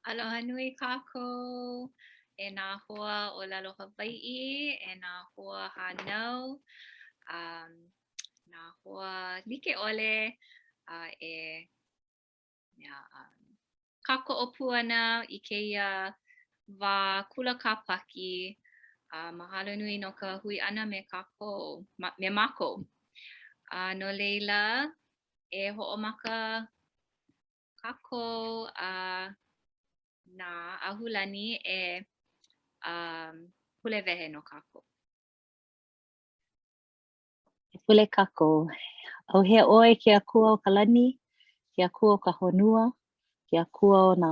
Aloha nui kākou e nā hoa ʻōlelo Hawaiʻi, e nā hoa hānau, um, nā hoa like ʻole uh, e mea, um, kākoʻo pū ana i kēia wā kula kāpaki. Uh, mahalo nui no ka hui ʻana me kākou, ma, me mākou. Uh, no laila, e hoʻomaka kākou a uh, na Ahulani e um, pule wehe no kākou. E pule kākou. ʻAuhea ʻoe ke Akua o ka lani, ke Akua o ka honua, ke Akua o nā,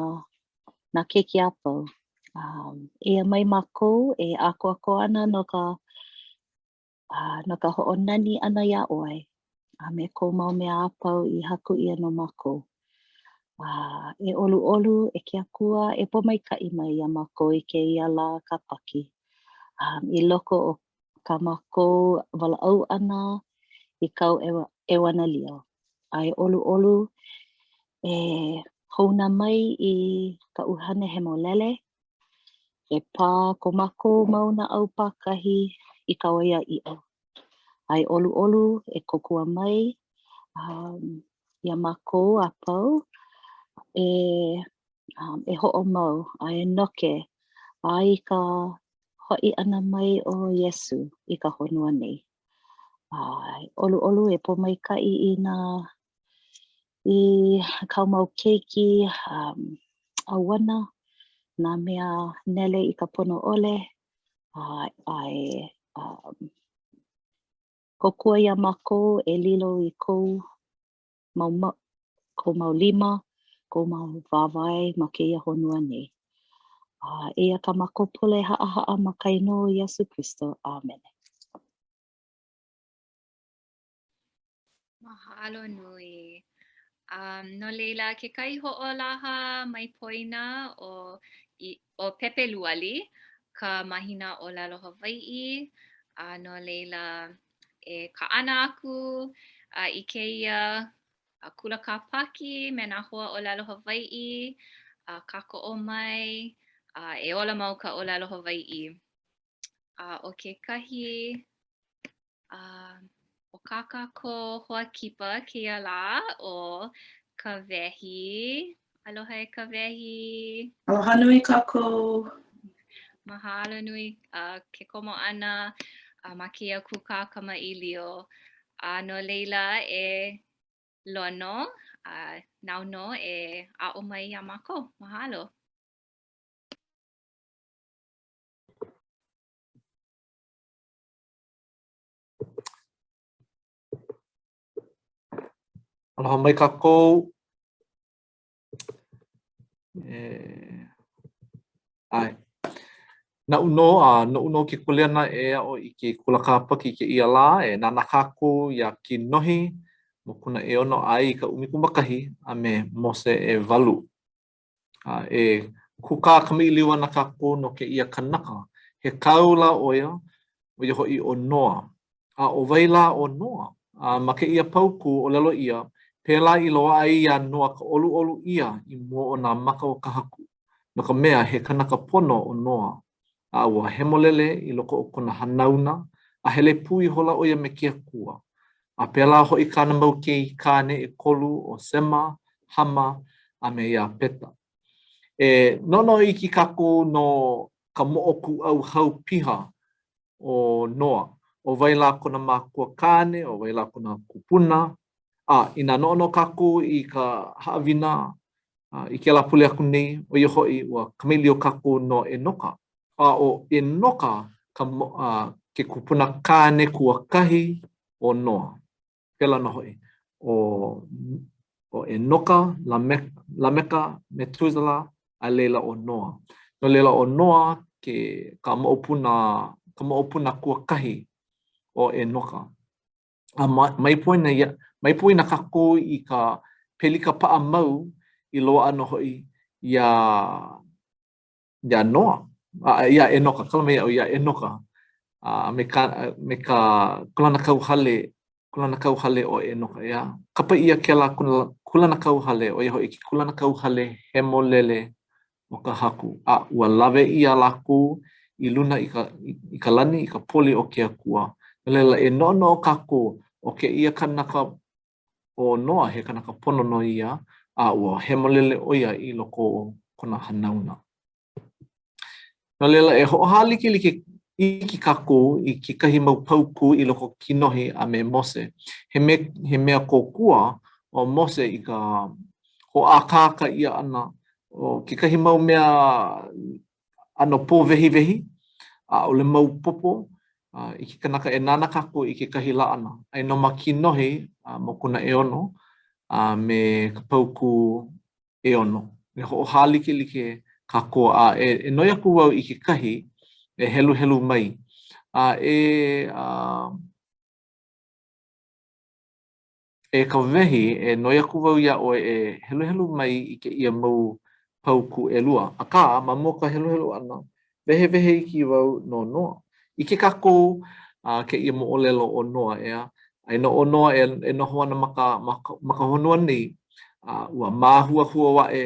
nā keiki a pau. Um, eia mai mākou e ʻākoakoa ana no ka, uh, no ka hoʻonani ʻana iā ʻoe a me kou mau mea a pau i haku ʻia no mākou. Uh, e ʻoluʻolu, e ke Akua, e pōmaikaʻi mai iā mākou i kēia lā kāpaki. Um, i loko o kā mākou walaʻau ʻana i kāu ʻeuanelio. A e ʻoluʻolu, e hoʻouna mai i ka ʻUhane Hemolele, e pā ko mākou mau naʻau pākahi i ka ʻoiaʻiʻo. A e ʻoluʻolu, e kōkua mai um, iā mākou a pau e, um, e hoʻomau a e noke a i ka hoʻi ʻana mai o Iesū i ka honua nei. A ʻoluʻolu e pōmaikaʻi i nā i kāu mau keiki um, ʻauana, nā mea nele i ka pono ʻole, a, a e um, kōkua iā mākou e lilo i kou mau, ma, kou mau lima, kou mau wāwae ma kēia honua nei. A eia kā mākou pule haʻahaʻa ma ka inoa o Iesū Kristo. ʻĀmene. Mahalo nui. Um, no laila, kekahi hoʻolaha mai poina ʻo, i, ʻo Pepeluali, ka mahina ʻōlelo Hawaiʻi. A no laila, e kaʻana aku uh, i kēia kula kāpaki me nā hoa ʻōlelo Hawaiʻi, a kākoʻo mai, a e ola mau ka ʻōlelo Hawaiʻi. A ʻo kekahi, a ʻo kā kākou hoa kipa kēia lā, ʻo Kawehi. Aloha e Kawehi. Aloha nui kākou. Mahalo nui uh, ke komo ʻana uh, ma kēia kūkā kamaʻilio. A no laila e Lono, uh, nāu nō e aʻo mai iā mākou. Mahalo. Aloha mai kākou. E, ʻae. Naʻu nō, a noʻu nō ke kuleana e aʻo i ke kula kāpaki i kēia lā, e nānā kākou iā Kinohi, mokuna ʻeono a i ka 11 a me Mose ʻewalu. A e kūkā kamaʻilio ana kākou no kēia kanaka. He kāula ʻo ia, ʻo ia hoʻi ʻo Noa. A ʻo wai lā ʻo Noa? A ma kēia paukū, ʻōlelo ʻia, pēlā i loaʻa ai iā Noa ka ʻoluʻolu ʻia i mua o nā maka o ka Haku, no ka mea, he kanaka pono ʻo Noa, a ua hemolele i loko o kona hanauna, a hele pū ihola ʻo ia me ke Akua. A pēlā hoʻi kāna mau keiki kāne ʻekolu ʻo Sema, Hama, a me Iapeta. E noʻonoʻo iki kākou no ka moʻokūʻauhau piha o Noa, ʻo wai lā kona mākua kāne, ʻo wai lā kona kupuna, a inā noʻonoʻo kākou i ka haʻawina i kēlā pule aku nei, ʻo ia hoʻi, ua kamaʻilio kākou no ʻEnoka. A ʻo ʻEnoka ka, ke kupuna kāne kuakahi o Noa. Pēlā nō hoʻi, ʻo, ʻo ʻEnoka, Lameka, Metusala, a laila ʻo Noa. No laila ʻo Noa ke, ka moʻopuna, ka moʻopuna kuakahi o ʻEnoka. A mai poina ia, mai poina kākou i ka pelika paʻa mau i loaʻa nō hoʻi iā iā Noa, a iā ʻEnoka, kala mai iaʻu iā ʻEnoka, a me ka me ka kūlanakauhale, kūlanakauhale o ʻEnoka, ʻeā. Kapa ʻia kēlā kūlanakauhale, ʻo ia hoʻi ke kūlanakauhale hemolele. o ka Haku, a ua lawe ʻia lākou i luna i ka, i ka lani, i ka poli o ke Akua. No laila, e noʻonoʻo kākou, ʻo kēia kanaka ʻo Noa, he kanaka pono nō ia, a ua hemolele ʻo ia i loko o kona hanauna. No laila, e hoʻohālikelike iki kākou i kekahi mau paukū i loko o Kinohi a me Mose. He me, he mea kōkua ʻo Mose i ka hoʻākāka ʻia ʻana o kekahi mau mea ʻano pōwehiwehi, ʻaʻole maopopo i ke kanaka e nānā kākou i kekahi laʻana. Aia nō ma Kinohi, mokuna ʻeono, a me ka paukū ʻeono. E hoʻohālikelike kākou a e, e noi aku wau i kekahi e heluhelu mai. A e, a, e Kawehi, e noi aku wau iā ʻoe e heluhelu mai i kēia mau paukū ʻelua. Akā, ma mua o ka heluhelu ʻana, wehewehe iki wau no Noa. ʻIke kākou a kēia moʻolelo o Noa, ʻeā? Aia nō ʻo Noa e, e noho ana ma ka, ma ka, ma ka honua nei, a ua māhuahua aʻe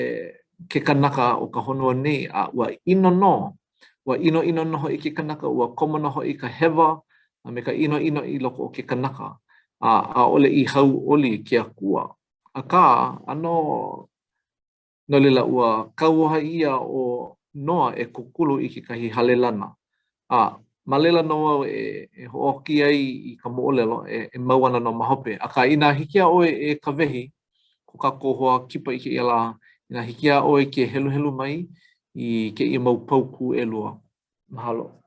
ke kanaka o ka honua nei, a ua ʻino nō. Ua ʻinoʻino nō hoʻi ke kanaka, ua komo nō hoʻi ka hewa a me ka ʻinoʻino i loko o ke kanaka, a ʻaʻole i hauʻoli ke Akua. Akā, ʻano No laila, ua kauoha ʻia ʻo Noa e kūkulu i kekahi hale lana. A, ma laila nō au e, e hoʻōki ai i ka moʻolelo e, e mau ana nō ma hope. Akā, inā hiki iā ʻoe e Kawehi, ko kākou hoa kipa i kēia lā, inā hiki iā ʻoe ke heluhelu mai i kēia mau paukū ʻelua. Mahalo.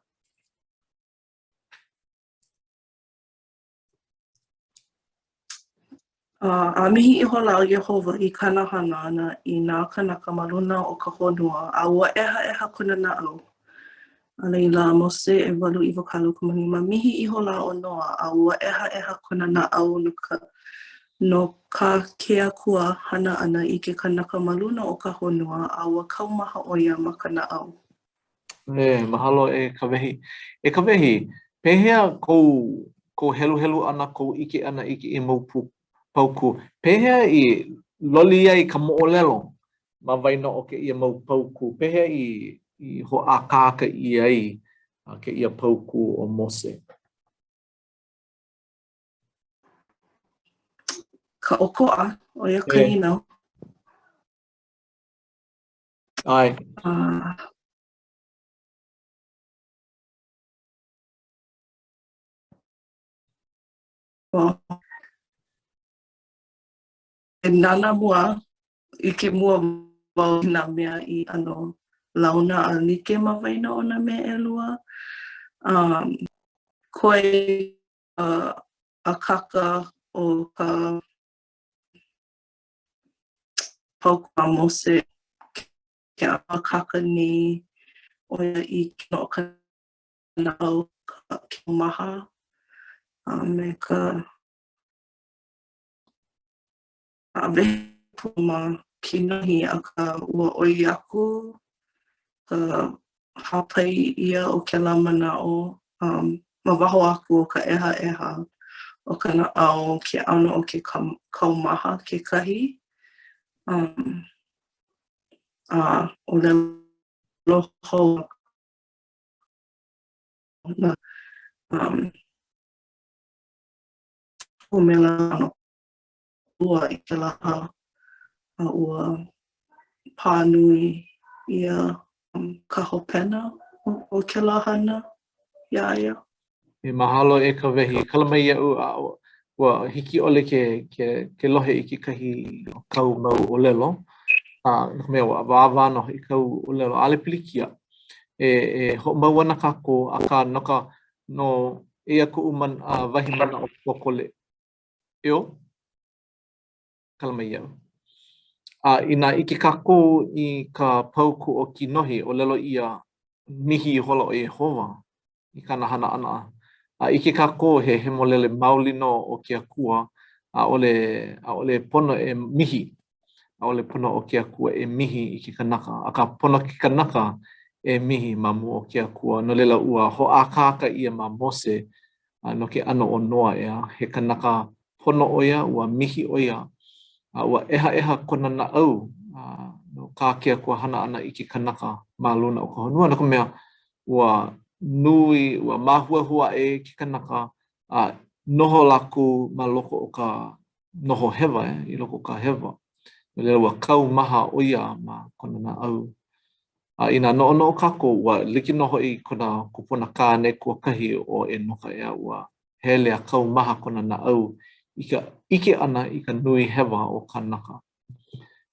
A mihi ihola ʻo Iēhova i kāna hana ʻana i nā kānaka ma luna o ka honua, a ua ʻehaʻeha kona naʻau. A laila, Mose ʻewalu 25, mihi ihola ʻo Noa, a ua ʻehaʻeha kona naʻau no ka, no kā ke Akua hana ʻana i ke kanaka ma luna o ka honua, a ua kaumaha ʻo ia ma ka naʻau. E, mahalo e Kawehi. E Kawehi, pehea kou, kou heluhelu ʻana, kou ʻike ʻana i kēia mau pū, paukū? Pehea i loli ai ka moʻolelo ma waena o kēia mau paukū? Pehea i, i hoʻākāka ʻia ai kēia paukū o Mose? Ka ʻokoʻa, ʻo ia ka nīnau. ʻAe. Uh, well, e nānā mua, ʻike mua wau i nā mea i ʻano launa a like ma waena o nā mea ʻelua. Um, koe uh, akāka o ka paukū a Mose ke akāka nei ʻo ia i ke ʻano o ka naʻau, ka kaumaha, a me ka wehe pū ma kinohi, akā ua ʻoi aku ka hāpai ʻia o kēlā manaʻo um, ma waho aku o ka ʻehaʻeha o ka naʻau, ke ʻano o ke kaumaha kekahi. Um, a ʻōlelo hou na um, ʻūmela ʻano ua i kēlā a ua pā nui ʻia ka hopena o kēlā hana iā ia. E mahalo e Kawehi. Kala mai iaʻu a ua hiki ʻole ke, ke, ke lohe i kekahi o kāu mau ʻōlelo. A no ka mea, ua wāwā nō hoʻi kāu ʻōlelo. ʻAʻole pilikia. E, e hoʻomau ana kākou, akā no ka, no, eia kuʻu man, uh, wahi manaʻo pōkole. Eo? Kala mai iaʻu. A inā ʻike kākou i ka paukū o Kinohi, ʻōlelo ʻia, mihi ihola ʻo Iēhova i kāna hana ʻana. A ʻike kākou he hemolele maoli nō ʻo ke Akua, ʻaʻole, ʻaʻole pono e mihi. ʻAʻole pono ʻo ke Akua e mihi i ke kanaka, akā pono ke kanaka e mihi ma mua o ke Akua. No laila, ua hoʻākāka ʻia ma Mose a no ke ʻano o Noa, ʻeā, he kanaka pono ʻo ia, ua mihi ʻo ia, a ua ʻehaʻeha kona naʻau, a no. kā ke Akua hana ʻana i ke kanaka ma luna o ka honua, no ka mea, ua nui, ua māhuahua aʻe ke kanaka a noho lākou ma loko o ka noho hewa, eh, i loko o ka hewa. No laila, ua kaumaha ʻo ia ma kona naʻau. A inā noʻonoʻo kākou, ua like nō hoʻi kona kupuna kāne kuakahi ʻo ʻEnoka ʻeā, ua hele a kaumaha kona naʻau i ka ʻike ʻana i ka nui hewa o kānaka.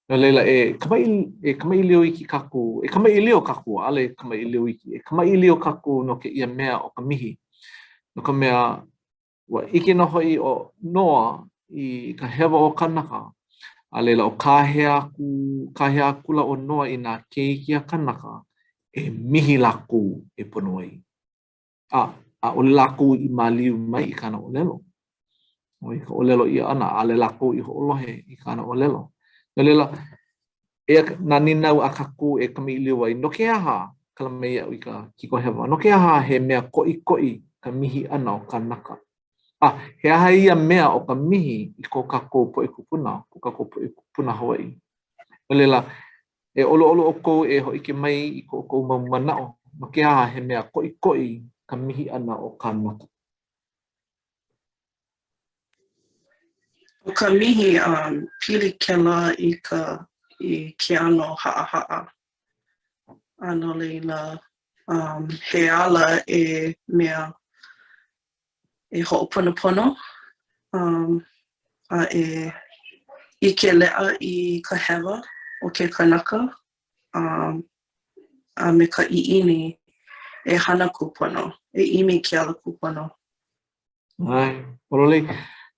No laila, e kamaʻi, e kamaʻilio iki kākou, e kamaʻilio kākou, ʻaʻole e kamaʻilio iki, e kamaʻilio kākou no kēia mea ʻo ka mihi. No ka mea, ua ʻike nō hoʻi ʻo Noa i ka hewa o kānaka, a laila ʻo kāhea aku, kāhea akula ʻo Noa i nā keiki a kānaka e mihi lākou e pono ai. A, ʻaʻole lākou i māliu mai i kāna ʻōlelo. ʻO i ka ʻōlelo ʻia ʻana, ʻaʻole lākou i hoʻolohe i kāna ʻōlelo. No laila, eia nā nīnau a kākou e kamaʻilio ai, no ke aha, kala mai iaʻu i ka kikohewa, no ke aha he mea koʻikoʻi ka mihi ʻana o kānaka? A, he aha ia mea ʻo ka mihi i ko kākou poʻe kūpuna, ko kākou poʻe kūpuna Hawaiʻi? No laila, E ʻoluʻolu ʻoukou e hōʻike mai i ko ʻoukou mau manaʻo no ke aha he mea koʻikoʻi ka mihi ʻana o kānaka. ʻO ka mihi, um, pili kēlā i ka i ke ʻano haʻahaʻa. A no laila, um, he ala e mea e hoʻoponopono um, a e ʻike leʻa i ka hewa o ke kanaka um, a me ka ʻiʻini e hana kūpono, e ʻimi i ke ala kūpono. ʻAe, pololei.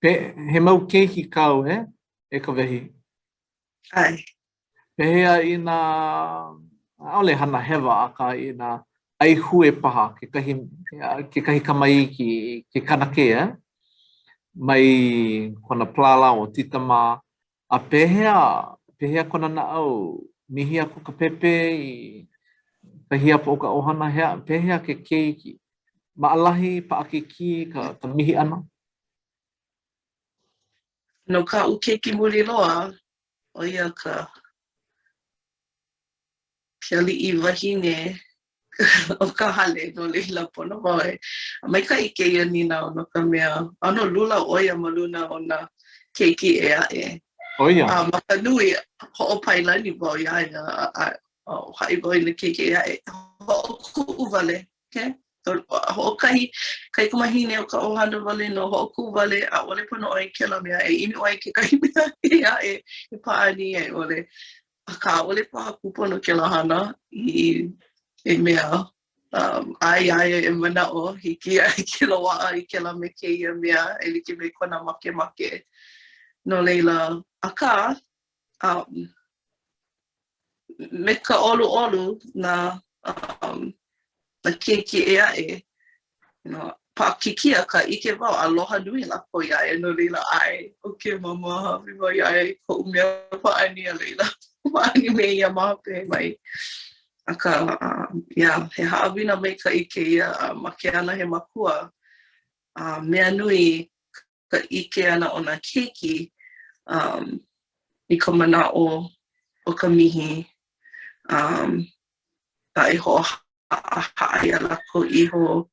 Pe, he mau keiki kāu, e? E Kawehi. ʻAe. Pehea inā ʻaʻole hana hewa, akā inā ʻaihue paha kekahi, kekahi kamaiki, ke kanakē, eh? Mai kona palala o Tita mā, a pehea, pehea kona naʻau, mihi aku ka pepe i ka hiapo o ka ʻohana, hea, pehea ke keiki? Maʻalahi, paʻakikī ka, ka mihi ʻana? No kaʻu keiki muli loa, ʻo ia ka ke aliʻi wahine o ka hale, no laila pono wau e maikaʻi kēia nīnau no ka mea, ʻano lula ʻo ia ma luna o nā keiki ʻē aʻe. ʻO ia. A ma ka nui, hoʻopailani wau iā ia, a, a, haʻi wau i nā keiki ʻē aʻe, hoʻokuʻu wale. Okay? Hoʻokahi kaikamahine o ka ʻohana wale nō, hoʻokuʻu wale, ʻaʻole pono ʻoe i kēlā mea, e ʻimi ʻoe i kekahi mea ʻē aʻe e pāʻani ai ʻole. Akā, ʻaʻole paha kūpono kēlā hana i, i mea um, a iā ia e manaʻo, hiki iā ia ke loaʻa i kēlā me kēia mea e like me kona makemake. No laila, akā, um, me ka ʻoluʻolu nā um, nā keiki ʻē aʻe, you know, paʻakikī akā ʻike wau, aloha nui lākou iā ia, no laila, ʻae, okay mama, hāʻawi wau iā ia i koʻu mea pāʻani a laila, pāʻani me ia ma hope mai. Akā, um, yeah, he haʻawina maikaʻi kēia uh, ma ke ana he makua, uh, mea nui ka ʻike ʻana o nā keiki um, i ka manaʻo o ka mihi um, a e hoʻohaʻahaʻa iā lākou iho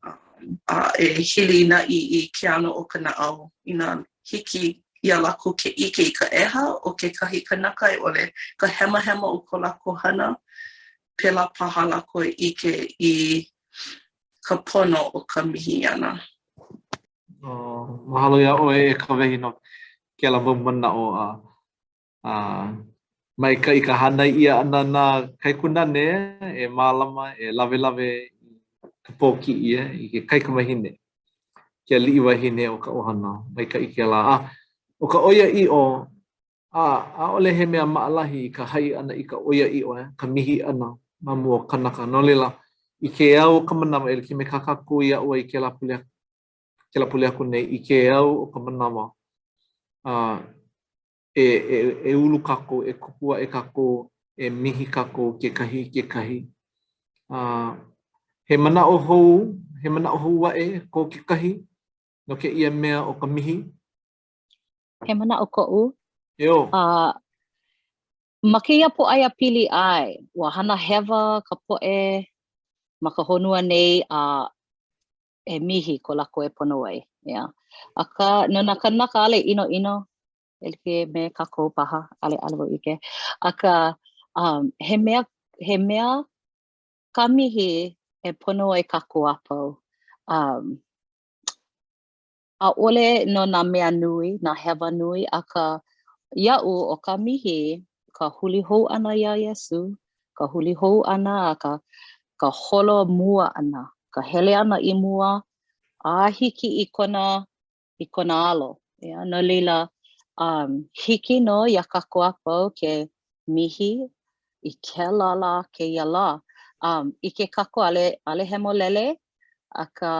um, a e hilinaʻi i ke ʻano o ka naʻau inā hiki iā lākou ke ʻike i ka ʻeha o kekahi kanaka a i ʻole ka hemahema o ko lākou hana, pēlā paha lākou e ʻike i ka pono o ka mihi ʻana. Oh, mahalo iā ʻoe e Kawehi no kēlā mau manaʻo a a maikaʻi ka hānai ʻia ʻana nā kaikunāne e mālama, e lawelawe i ka pōkiʻi, eh, i ke kaikamahine, ke aliʻi wahine o ka ʻohana. Maikaʻi kēlā. A ʻo ka ʻoiaʻiʻo, a ʻaʻole he mea maʻalahi i ka haʻi ʻana i ka ʻoiaʻiʻo, eh, ka mihi ʻana ma mua o kanaka. No laila, i ke au o ka manawa, e like me kā kākou i aʻo ai i kēlā pule kēlā pule aku nei, i ke au o ka manawa, a e, e, e ulu kākou, e kupu aʻe kākou, e mihi kākou kekahi i kekahi. A he manaʻo hou, he manaʻo hou aʻe ko kekahi no kēia mea o ka mihi? He manaʻo koʻu. Eō. A. Ma kēia pōʻaiapili, ʻae, ua hana hewa ka poʻe ma ka honua nei a e mihi ko lākou e pono ai, ʻeā. Akā, no nā kānaka ʻaʻole ʻinoʻino, e like me kākou paha, ʻaʻole, ʻaʻole wau ʻike, akā, um, he mea, he mea ka mihi e pono ai kākou a pau. Um, ʻaʻole no nā mea nui, nā hewa nui, akā, iaʻu, ʻo ka mihi, ka huli hou ʻana iā Iesū, ka huli hou ʻana a ka ka holo mua ʻana, ka hele ʻana i mua a hiki i kona i kona alo. ʻEā, no laila, um, hiki nō iā kākou a pau ke mihi i kēlā lā kēia lā. Um, ʻike kākou ʻaʻole, ʻaʻole hemolele, akā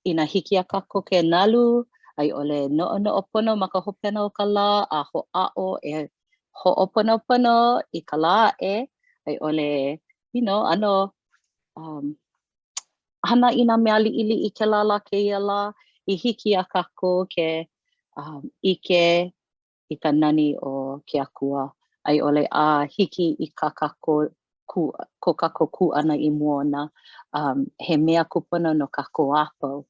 inā hiki iā kākou ke nalu a i ʻole noʻonoʻo pono ma ka hopena o ka lā a hoʻāʻo e hoʻoponopono i ka lā aʻe a i ʻole you know, ʻano um, hana i nā mea liʻiliʻi kēlā lā kēia lā i hiki iā kākou ke um, ʻike i ka nani o ke Akua, a i ʻole a hiki i kā kākou kū, ko kākou kū ʻana i mua ona, um, he mea kūpono no kākou a pau.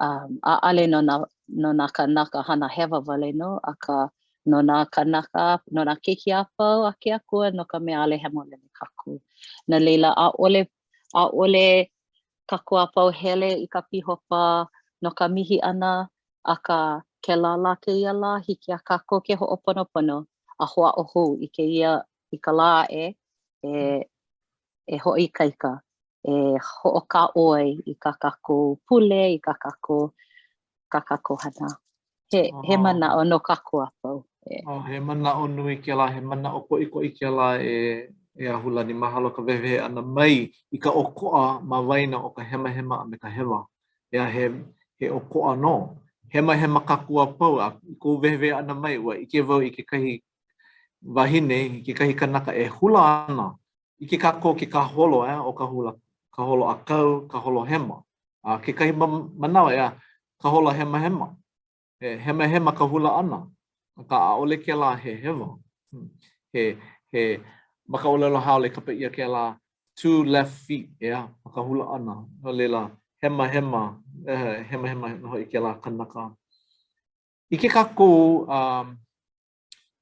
Um, ʻaʻole no nā, no nā kānaka hana hewa wale nō, akā no nā kānaka, no nā keiki a pau a ke Akua, no ka mea ʻaʻole hemolele kākou. No laila, ʻaʻole, ʻaʻole kākou a pau hele i ka pīhopa no ka mihi ʻana, akā, kēlā lā kēia lā, hiki iā kākou ke hoʻoponopono a hoʻāʻo hou i kēia, i ka lā aʻe e, e hoʻoikaika, e hoʻokāʻo ai i kā kākou pule, i kā kākou, kā kākou hana. He, he manaʻo no kākou a pau. E. Oh, he manaʻo nui kēlā, he manaʻo koʻikoʻi kēlā e, e Ahulani. Mahalo ka wehewehe ʻana mai i ka ʻokoʻa ma waena o ka hemahema a me ka hewa. ʻEā, he, he ʻokoʻa nō. Hemahema kākou a pau, a i kou wehewehe ʻana mai, ua ʻike wau i kekahi wahine, i kekahi kanaka e hula ana. ʻIke kākou ke kāholo, ʻeā, o ka hula, ka holo ʻākau, ka holo hema. A kekahi manawa, ʻeā, ka holo hemahema. He hemahema ka hula ʻana, akā ʻaʻole kēlā he hewa. He, he, ma ka ʻōlelo haole kapa ʻia kēlā two left feet, ʻeā, ma ka hula ʻana. No laila, hemahema, hemahema nō hoʻi kēlā kanaka. ʻIke kākou, um,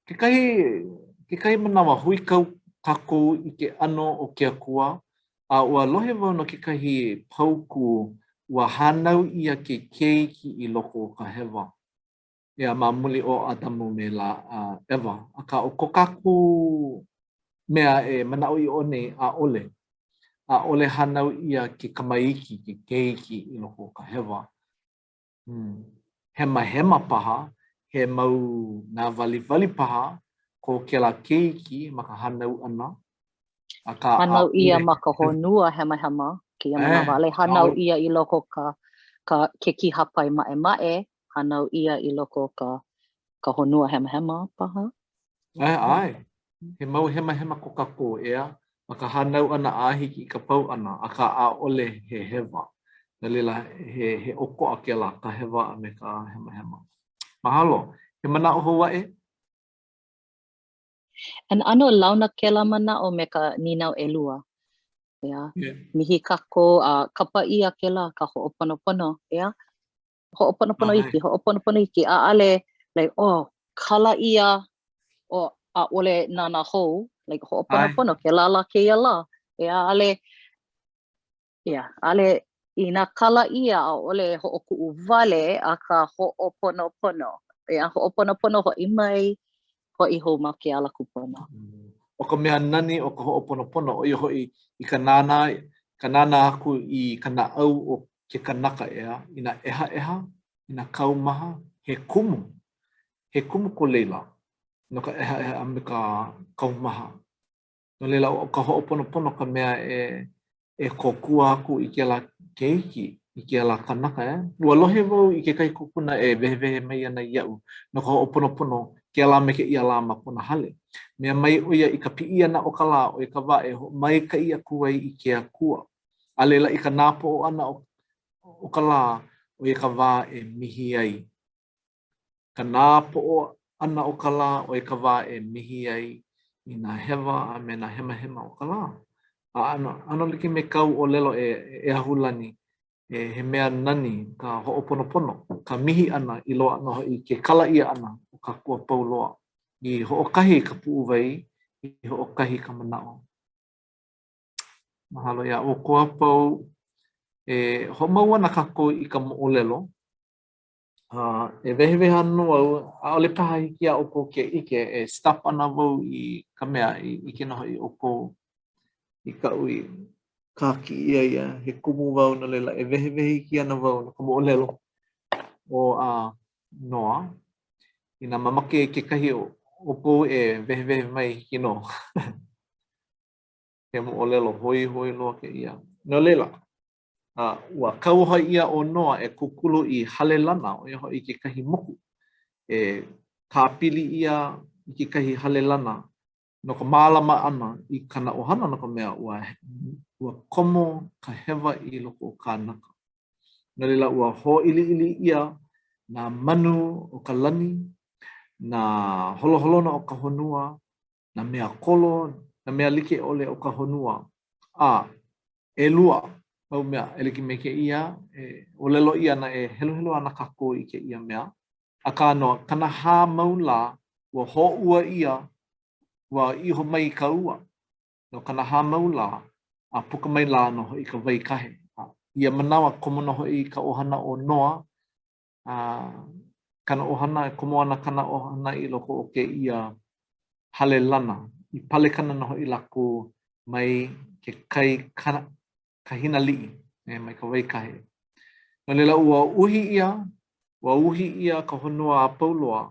Kekahi, kekahi manawa, huikau kākou i ke ʻano o ke Akua, a ua lohe wau no kekahi paukū, ua hānau ʻia ke keiki i loko o ka hewa, ʻeā, ma muli o ʻAdamu me lā, uh, ʻEva. Akā, ʻo ko kākou mea e manaʻoʻiʻo nei, ʻaʻole. ʻAʻole hānau ʻia ke kamaiki, ke keiki i loko o ka hewa. Hmm. Hemahema paha, he mau nāwaliwali paha ko kēlā keiki ma ka hānau ʻana. Akā, hānau ʻia ma ka honua hemahema, kēia eh, manawa, ʻaʻole hānau ʻia i loko ka, ka ke kīhāpai maʻemaʻe, hānau ʻia i loko ka, ka honua hemahema paha. ʻAe, ʻae. He mau hemahema ko kākou, ʻeā, ma ka hānau ʻana a hiki i ka pau ʻana, akā ʻaʻole he hewa. No laila, he, he ʻokoʻa kēlā, ka hewa a me ka hemahema. Mahalo. He manaʻo hou aʻe? And ʻano launa kēlā manaʻo me ka nīnau ʻelua. ʻEā. Yeah. Mihi kākou a kapa ʻia kēlā ka hoʻoponopono, ʻeā? Hoʻoponopono iki, hoʻoponopono iki, ʻaʻole, like, oh, kala ʻia, oh, ʻaʻole nānā hou, like, hoʻoponopono, kēlā lā, kēia lā, e ʻaʻole, yeah, ʻaʻole, inā kala ʻia, ʻaʻole hoʻokuʻu wale, akā hoʻoponopono, yeah, hoʻoponopono hoʻi mai, hoʻi hou ma ke ala kūpono. ʻO ka mea nani o ka hoʻoponopono, ʻo ia hoʻi i ka nānā, ka nānā aku i ka naʻau o ke kanaka, ʻeā, inā ʻehaʻeha, inā kaumaha, he kumu, he kumu ko laila no ka ʻehaʻeha a me ka kaumaha. No laila, ʻo ka hoʻoponopono ka mea e e kōkua aku i kēlā keiki, i kēlā kanaka, ʻeā. Ua lohe wau i kekahi kupuna e wehewehe mai ana iaʻu no ka hoʻoponopono kēlā me kēia lā ma kona hale. Mea mai ʻo ia i ka piʻi ʻana o ka lā, ʻo ia ka wā e hoʻomaikaʻi aku ai i ke Akua. A laila i ka nāpoʻo ʻana o, o ka lā, ʻo ia ka wā e mihi ai. Ka nāpoʻo ʻana o ka lā, ʻo ia ka wā e mihi ai. i nā hewa a me nā hemahema o ka lā. A ʻano, ʻano like me kāu ʻōlelo e, e Ahulani, e, he mea nani ka hoʻoponopono, ka mihi ʻana i loaʻa nō hoʻi ke kala ʻia ʻana o kākou a pau loa. I hoʻokahi ka puʻuwai, i hoʻokahi ka manaʻo. Mahalo iā ʻoukou a pau. E hoʻomau ana kākou i ka moʻolelo. Uh, e wehewehe ana nō au, ʻaʻole paha hiki iā ʻoukou ke ʻike, e stop ana wau i ka mea, i ʻike nō hoʻi ʻoukou i kaʻu i kākiʻi ai a he kumu wau no laila e wehewehe iki ana wau no ka moʻolelo o a uh, Noa. Inā mamake kekahi o ʻoukou e wehewehe mai hiki nō. He moʻolelo hoihoi loa kēia. No laila, A ua kauoha ʻia ʻo Noa e kūkulu i hale lana, ʻo ia hoʻi kekahi moku, e kāpili ʻia i kekahi hale lana no ka mālama ʻana i kāna ʻohana no ka mea, ua, ua komo ka hewa i loko o kānaka. No laila, ua hōʻiliʻili ʻia nā manu o ka lani, nā holoholona o ka honua, nā mea kolo, nā mea like ʻole o ka honua, a ʻelua mau mea e like me kēia, e ʻōlelo ʻia ana e heluhelu ana kākou i kēia mea, akā no 40 mau lā ua hōʻua ʻia, ua iho mai ka ua, no 40 mau lā, a puka mai lā nō hoʻi ka wai kahe. A ia manawa, komo nō hoʻi ka ʻohana o Noa, a kāna ʻohana, e komo ana kāna ʻohana i loko o kēia hale lana, i palekana nō hoʻi lākou mai ke kai kahinaliʻi, e, mai ka wai kahe. No laila, ua uhi ʻia, ua uhi ʻia ka honua a pau loa,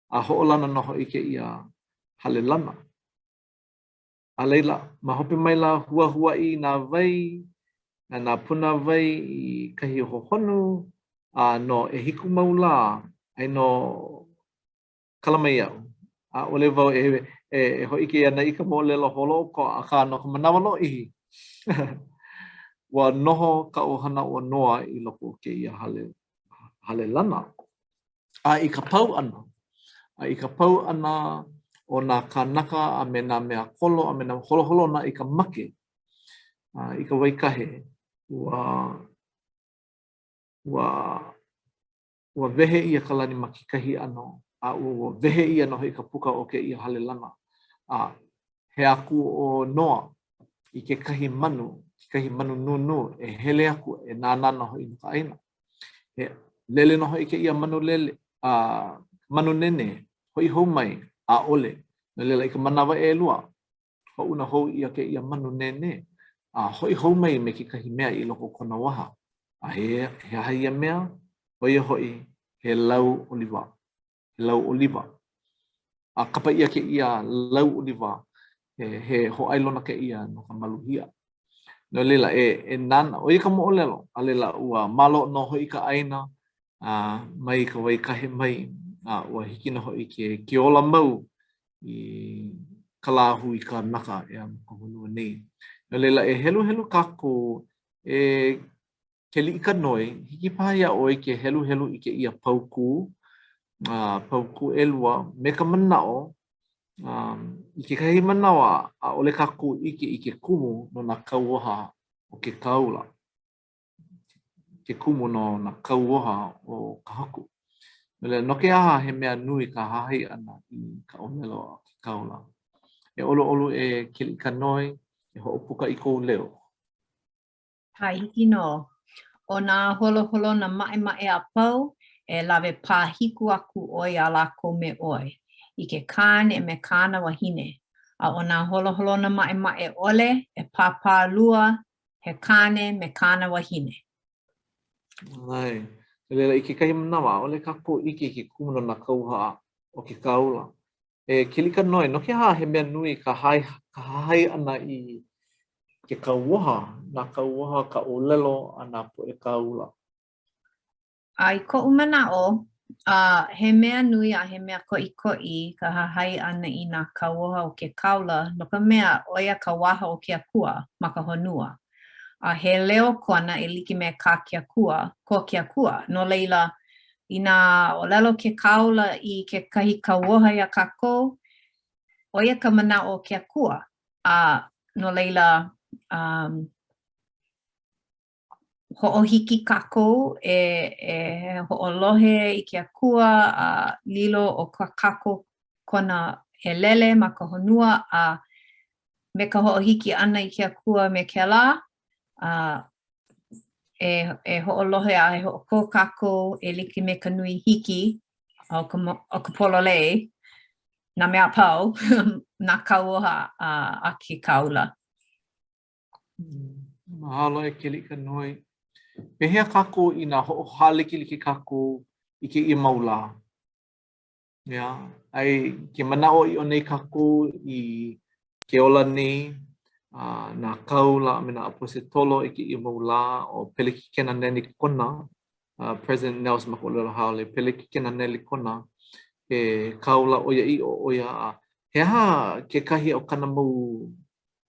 a hoʻolana nō hoʻi kēia hale lana. A laila, ma hope maila huahuaʻi nā wai, nā puna wai i kahi hohonu, a no ʻehiku mau lā, ai nō kala mai iaʻu. ʻAʻole wau e, e, e hōʻike ana i ka moʻolelo holoʻokoʻa, akā no ka manawa lōʻihi, ua noho ka ʻohana o Noa i loko o kēia hale, hale lana. A i ka pau ʻana, a i ka pau ʻana o nā kānaka a me nā mea kolo a me nā holoholona i ka make, a i ka wai kahe, ua, ua, ua wehe ʻia ka lani ma kekahi ʻano, a ua wehe ʻia nō hoʻi ka puka o kēia hale lana. A hea aku ʻo Noa i kekahi manu, kekahi manu nūnū e hele aku e nānā nō hoʻi no ka ʻāina. He lele nō hoʻi kēia manu lele, a manu nēnē, hoʻi hou mai, ʻaʻole. No laila, i ka manawa ʻelua, hoʻouna hou ʻia kēia manu nēnē, a hoʻi hou mai me kekahi mea i loko o kona waha. A he, he aha ia mea? ʻO ia hoʻi, he lau ʻoliva. He lau ʻoliva. A kapa ʻia kēia lau ʻoliva, he, he hōʻailona kēia no ka maluhia. No laila, e, e nānā, ʻo ia ka moʻolelo, a laila, ua maloʻo nō hoʻi ka ʻāina, a mai ka wai kahe mai, a ua hiki nō hoʻi ke, ke ola mau i ka lāhui kanaka ʻeā ma ka honua nei. No laila, e heluhelu kākou, e Keliʻikanoe, hiki paha iā ʻoe ke heluhelu i kēia paukū, a paukū ʻelua, me ka manaʻo, um, i kekahi manawa, ʻaʻole kākou ʻike i ke kumu no nā kauoha o ke kāula, ke kumu no nā kauoha o ka Haku. No laila, no ke aha he mea nui ka hahai ʻana i ka ʻōlelo a ke kāula? E ʻoluʻolu e Keliʻikanoe, e hoʻopuka i kou leo. ʻAe, hiki nō. ʻO nā holoholona maʻemaʻe a pau, e lawe pāhiku aku ʻoe iā lākou me ʻoe, i ke kāne me kāna wahine, a ʻo nā holoholona maʻemaʻe ʻole, e pāpālua, he kāne me kāna wahine. ʻAe. No laila, i kekahi manawa, ʻaʻole kākou ʻike i ke kumu no nā kauoha o ke kāula. E Keliʻikanoe, no ke aha he mea nui ka hai, ka hahai ʻana i ke kauoha, nā kauoha, ka ʻōlelo a nā poʻe kāula? A i koʻu manaʻo, a he mea nui a he mea koʻikoʻi ka hahai ʻana i nā kauoha o ke kāula no ka mea, ʻo ia ka waha o ke Akua ma ka honua. A he leo kona e like me kā ke Akua, ko ke Akua. No laila, inā ʻōlelo ke kāula i kekahi kauoha iā kākou, ʻo ia ka manaʻo o ke Akua. A no laila, um, hoʻohiki kākou e, e hoʻolohe i ke Akua a lilo ʻo ka kākou kona ʻelele ma ka honua a me ka hoʻohiki ʻana i ke Akua me kēlā, a e, e hoʻolohe a e hoʻokō kākou e like me ka nui hiki o ka, o ka pololei, nā mea a pau, nā kauoha a, a ke kāula. Mahalo e Keliʻikanoe. Pehea kākou inā hoʻohālikelike kākou i kēia mau lā? ʻEā, ai ke manaʻoʻiʻo nei kākou i ke ola nei a nā kāula a me nā ʻaposetolo i kēia mau lā ʻo Pelekikena Nelikona, uh, President Nelson ma ka ʻōlelo haole, Pelekikena Nelikona, he kāula ʻoiaʻiʻo ʻo ia a he aha kekahi o kana mau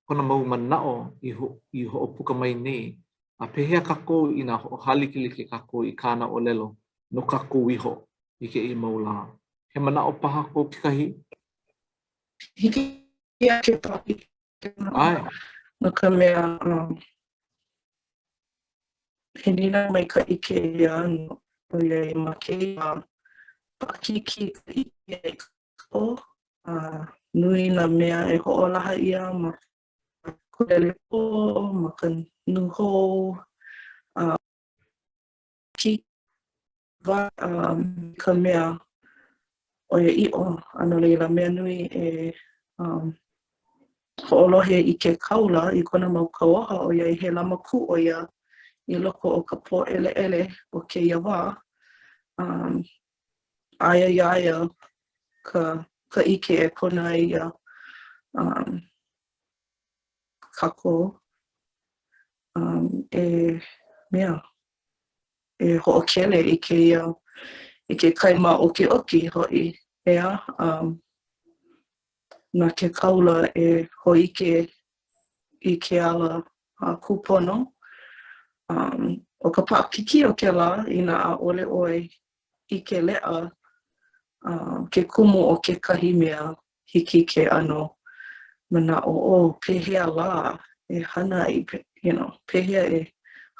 kona mau manaʻo i, ho, i hoʻopuka mai nei a pehea kākou inā hoʻohālikelike kākou i kāna ʻōlelo no kākou iho i kēia mau lā. He manaʻo paha ko kekahi? Hiki iaʻu ke paʻi. ʻAe. No ka mea, um, he nīnau maikaʻi kēia, ʻoiai ma kēia paʻakikī ka ʻike i ka a nui nā mea e hoʻolaha ʻia ma ka lele pō, ma ka nūhou, a um, ka mea ʻoiaʻiʻo, a no laila, mea nui e um, hoʻolohe i ke kāula i kona mau kauoha ʻoiai he lamakū ʻo ia i loko o ka pōʻeleʻele o kēia wā. Um, aia iā ia ka, ka ʻike e pono ai iā um, kākou um, e mea e hoʻokele i kēia i ke kai māʻokiʻoki hoʻi, ʻeā, um, na ke kāula e hōʻike i ke ala uh, kūpono. Um, ʻo ka paʻakikī o kēlā, inā ʻaʻole ʻoe ʻike leʻa uh, ke kumu o kekahi mea hiki ke ʻano manaʻo, oh, pehea lā e hana ai, you know, pehea e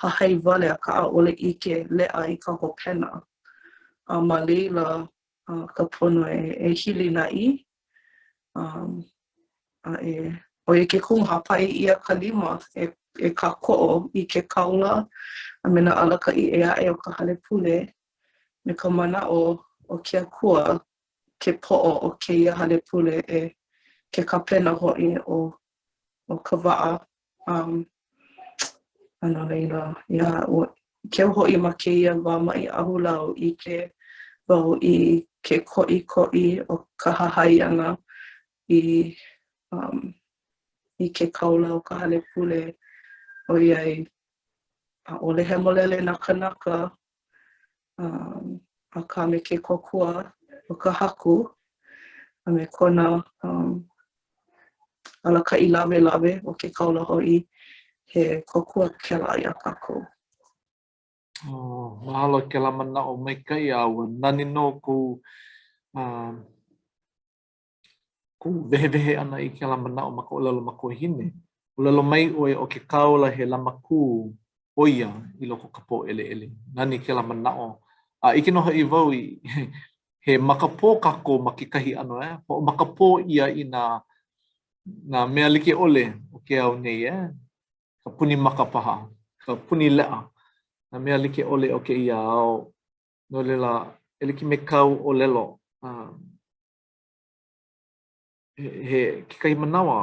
hahai wale akā ʻaʻole ʻike leʻa i ka hopena. A ma laila uh, ka pono e, e hilinaʻi um, a e, ʻo ia ke kumu hāpai ʻia ka lima e, e kākoʻo i ke kāula a me nā alakaʻi ʻē aʻe o ka hale pule me ka manaʻo o ke Akua ke poʻo o kēia hale pule e ke kāpena hoʻi o, o ka waʻa. Um, a no laila, yeah, keu hoʻi ma kēia wā maʻi ahulau, ʻike wau i ke koʻikoʻi o ka hahai ʻana i, um, i ke kāula o ka hale pule, ʻoiai ʻaʻole hemolele nā kānaka, um, akā me ke kōkua o ka Haku a me kona um, alakaʻi lawelawe ʻo ke kāula hoʻi, he kōkua kēlā iā kākou. Oh, mahalo kēlā manaʻo maikaʻi a ua nani nō kou uh, kou wehewehe ʻana i kēlā manaʻo ma ka ʻōlelo makuahine. ʻŌlelo mai ʻoe ʻo ke kāula he lamakū ʻo ia i loko o ka pōʻeleʻele. Nani kēlā manaʻo. A ʻike nō hoʻi wau i he makapō kākou ma kekahi ʻano, eh? Hoʻomakapō ʻia i nā, nā mea like ʻole o ke ao nei, eh? Ka puni maka paha, ka puni leʻa, nā mea like ʻole o kēia ao. No laila, e like me kāu ʻōlelo, um, he kekahi manawa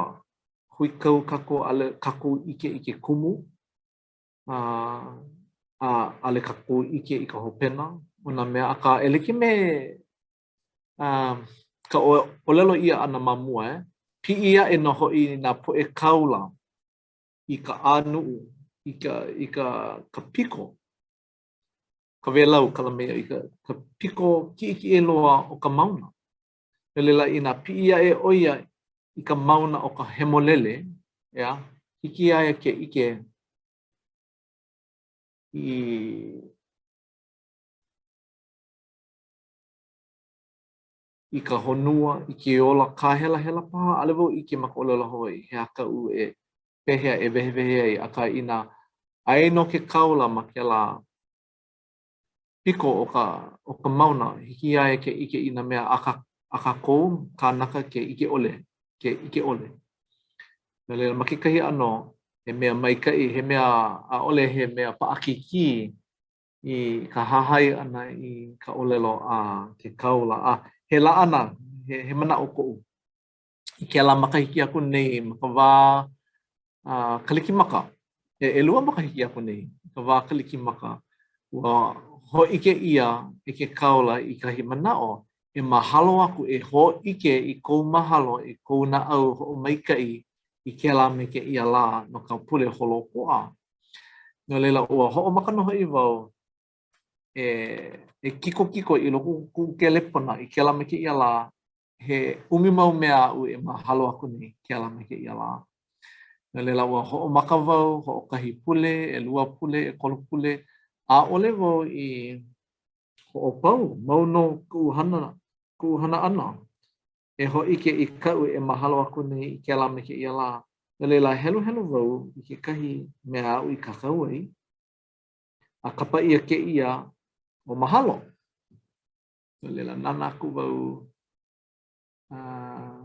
huikau kākou ʻaʻole kākou ʻike i ke kumu a a ʻaʻole kākou ʻike i ka hopena o nā mea akā e like me uh, ka ʻōlelo ʻia ʻana ma mua eh, piʻi aʻe nō hoʻi nā poʻe kāula i ka ʻānuʻu i ka i ka ka piko ka wēlau kala mea i ka, ka piko kiʻekiʻe loa o ka mauna. No laila, inā piʻi aʻe ʻo ia i ka mauna o ka hemolele, ʻeā, hiki iā ia ke ʻike i. i ka honua, i ke ola kāhelahela paha, ʻaʻole wau ʻike ma ka ʻōlelo Hawaiʻi, he aha kaʻu e pehea e wehewehe ai, akā inā aia nō ke kāula ma kēlā piko o ka o ka mauna, hiki iā ia ke ʻike i nā mea a ka a kākou kānaka ke ʻike ʻole, ke ʻike ʻole. No laila, ma kekahi ʻano, he mea maikaʻi, he mea ʻaʻole he mea paʻakikī i ka hahai ʻana i ka ʻōlelo a ke kāula. A he laʻana, he, he manaʻo koʻu i kēlā makahiki aku nei ma ka wā uh, Kalikimaka, e, ʻelua makahiki aku nei, ka wā Kalikimaka, ua hōʻike ʻia e ke kāula i kahi manaʻo e mahalo aku, e hōʻike i kou mahalo, i kou naʻau hoʻomaikaʻi i kēlā me kēia lā no ka pule holoʻokoʻa. No laila, ua hoʻomaka nō hoʻi wau e, e kikokiko i loko o kuʻu kelepona i kēlā me kēia lā, he ʻumi mau mea aʻu e mahalo aku nei kēlā me kēia lā. No laila, ua hoʻomaka wau, hoʻokahi pule, ʻelua pule, ʻekolu pule, ʻaʻole wau i hoʻopau, mau nō kuʻu hana, kuʻu hana ʻana. e hōʻike i kaʻu e mahalo aku nei i kēlā me kēia lā. No laila, heluhelu wau i kekahi mea aʻu i kākau ai, a kapa ʻia kēia ʻo mahalo. No laila, nānā aku wau uh,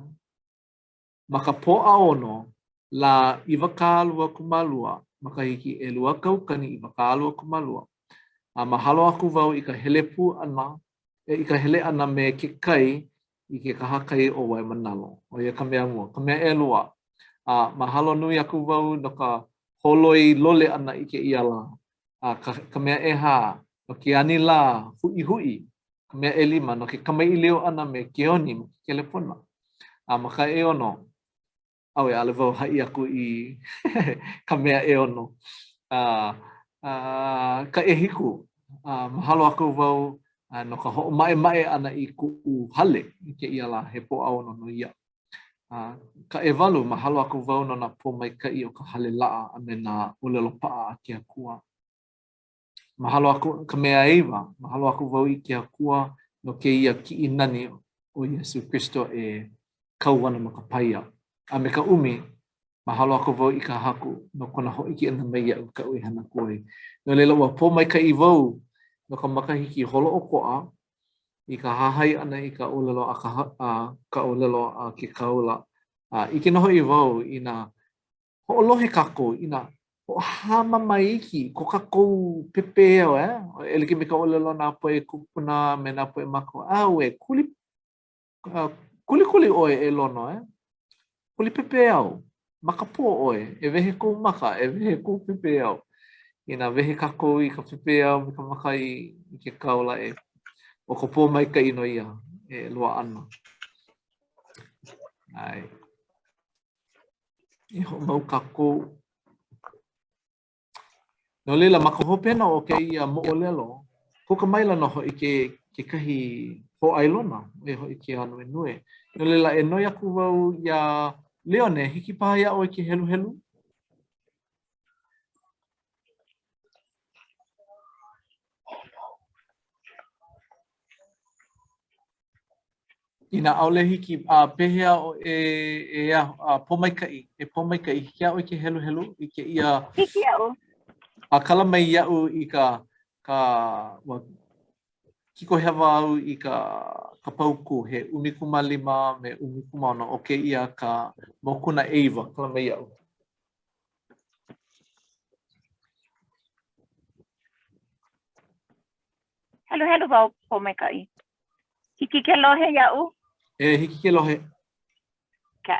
ma ka Pōʻaono, lā 22, makahiki 2022, a mahalo aku wau i ka hele pū ʻana, i ka hele ʻana me ke kai i ke kahakai o Waimānalo. ʻO ia ka mea mua. Ka mea ʻelua, a mahalo nui aku wau no ka holoi lole ʻana i kēia lā. A ka, ka mea ʻehā, no ke anilā huʻihuʻi. Ka mea ʻelima, no ke kamaʻilio ʻana me Keoni ma ke kelepona. A ma ka ʻeono, ʻAwe, ʻaʻole wau haʻi aku i ka mea ʻeono. A, a, ka ʻehiku, a, mahalo aku wau a, no ka hoʻomaʻemaʻe ʻana i kuʻu hale i kēia lā, he Pōʻaono nō ia. A, ka ʻewalu, mahalo aku wau no nā pōmaikaʻi o ka hale laʻa a me nā ʻōlelo paʻa a ke Akua. Mahalo aku, ka mea ʻeiwa, mahalo aku wau i ke Akua no kēia kiʻi nani o Iesū Kristo e kau ana ma ka paia. A me ka ʻumi, mahalo aku wau i ka Haku no kona hōʻike ʻana mai iaʻu kaʻu e hana aku ai. No laila, ua pōmaikaʻi wau no ka makahiki holoʻokoʻa i ka hahai ʻana i ka ʻōlelo a ka, a ka ʻōlelo a ke kāula. A ʻike nō hoʻi wau i nā Hoʻolohe kākou inā hoʻohāmama iki ko kākou pepeiao, eh? E like me ka ʻōlelo a nā poʻe kūpuna me nā poʻe mākua, ʻAue, kuli, uh, kulikuli ʻoe e Lono, eh? Kuli pepeiao, makapō ʻoe, e wehe kou maka, e wehe kou pepeiao. Inā wehe kākou i ka pepeiao me ka maka i, i ke kāula e, ʻo ka pōmaikaʻi nō ia e loaʻa ana. ʻAe. E hoʻomau kākou. No laila, ma ka hopena o kēia moʻolelo, puka maila nō hoʻi ke, kekahi hōʻailona, ʻo ia hoʻi ke ānuenue. No laila, e noi aku wau iā Leone, hiki paha iā ʻoe ke heluhelu? Inā ʻaʻole hiki, a pehea e, e, a pōmaikaʻi, e pōmaikaʻi, hiki iā ʻoe ke heluhelu i kēia. Hiki iaʻu. A kala mai iaʻu i ka, ka, ua kiko hewa au i ka, ka paukū, he 15 me 16, ʻo kēia ka mokuna ʻeiwa, kala mai iaʻu. Heluhelu wau pōmaikaʻi. Hiki ke lohe iaʻu? E, hiki ke lohe. Okay.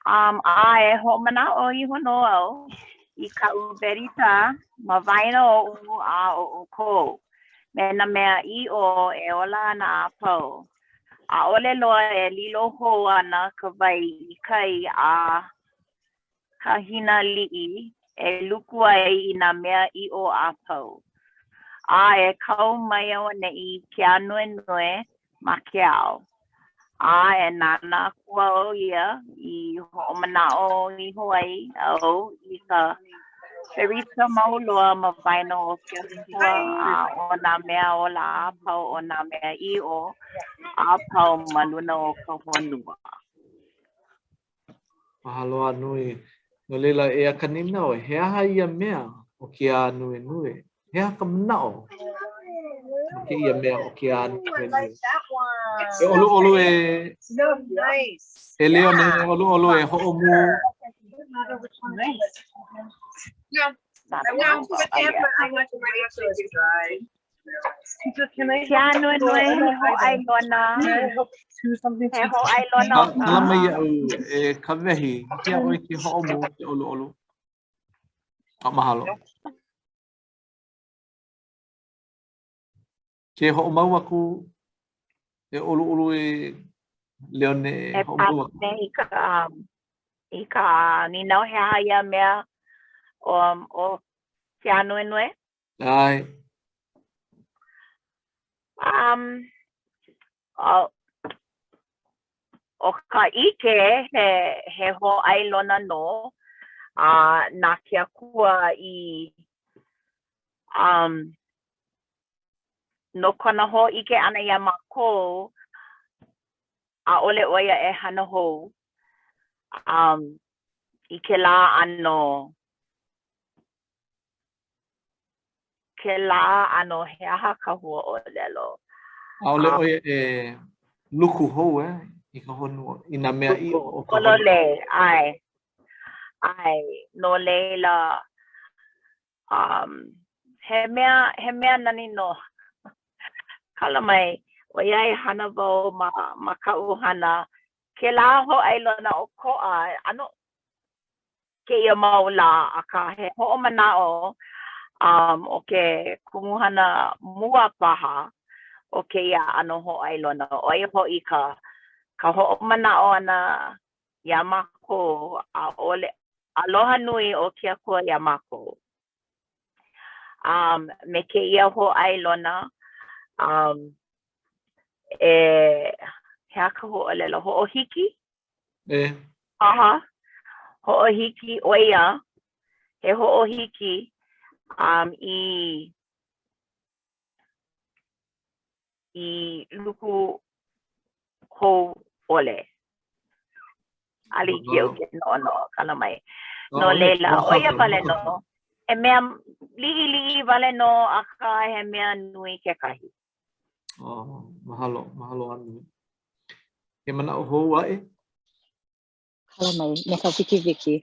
Um, a e hoʻomanaʻo iho nō au i kaʻu berita ma waena oʻu a o ʻoukou, me nā mea ʻiʻo e ola ana a pau. ʻAʻole loa e lilo hou ana ka wai i kai a Kahinaliʻi e luku ai i nā mea ʻiʻo a pau. A e kau mai auaneʻi ke ānuenue ma ke ao. A e nānā aku au ia i hoʻomanaʻo iho ai au i ka. Berita mau loa ma waena o ke Akua a ʻo nā mea ola a pau o nā mea ʻiʻo a pau ma luna o ka honua. Mahalo a nui. No laila, eia ka nīnau, he aha ia mea ʻo ke ānuenue? He aha ka manaʻo o kēia mea ʻo ke ānuenue? E ʻoluʻolu e E Leone, e ʻoluʻolu e hoʻomu. Ke ānuenue he hōʻailona. He hōʻailona o ka. Kala mai iaʻu e Kawehi, hiki iā ʻoe ke hoʻomu ke ʻoluʻolu. A mahalo. Ke hoʻomau aku e ʻoluʻolu e Leone e hoʻomau aku. E i ka, um, i ka nīnau he aha ia mea o, um, o ke ānuenue? ʻAe. Um, oh, ʻo ka ʻike he, he hōʻailona nō a na ke Akua i um, no kona hōʻike ʻana iā mākou, ʻaʻole ʻo ia e hana hou um, i kēlā ʻano kēlā ʻano he aha ka huaʻōlelo? ʻAʻole ʻo ia e luku hou eh, i ka honua, i nā mea ʻiʻo o ka honua. Pololei, ʻae. ʻAe, no laila, um, he mea, he mea nani nō. Kala mai, ʻoiai hana wau ma, ma kaʻu hana, kēlā hōʻailona ʻokoʻa, ʻano kēia mau lā, akā he hoʻomanaʻo um, ʻo ke kumuhana mua paha o kēia ʻano hōʻailona, ʻo ia hoʻi ka, ka hoʻomanaʻo ʻana iā mākou, ʻaʻole, aloha nui ʻo ke Akua iā mākou. Um, me kēia hōʻailona, um, e, he aha ka huaʻōlelo, hoʻohiki? E. Aha. Hoʻohiki ʻo ia, he hoʻohiki um, i, i luku hou ʻole. ʻAʻole hiki iaʻu ke noʻonoʻo, kala mai. No laila, ʻo ia wale nō, he mea liʻiliʻi wale nō, akā he mea nui kekahi. Oh, mahalo, mahalo a nui. He manaʻo hou aʻe? Kala mai, me ka wikiwiki.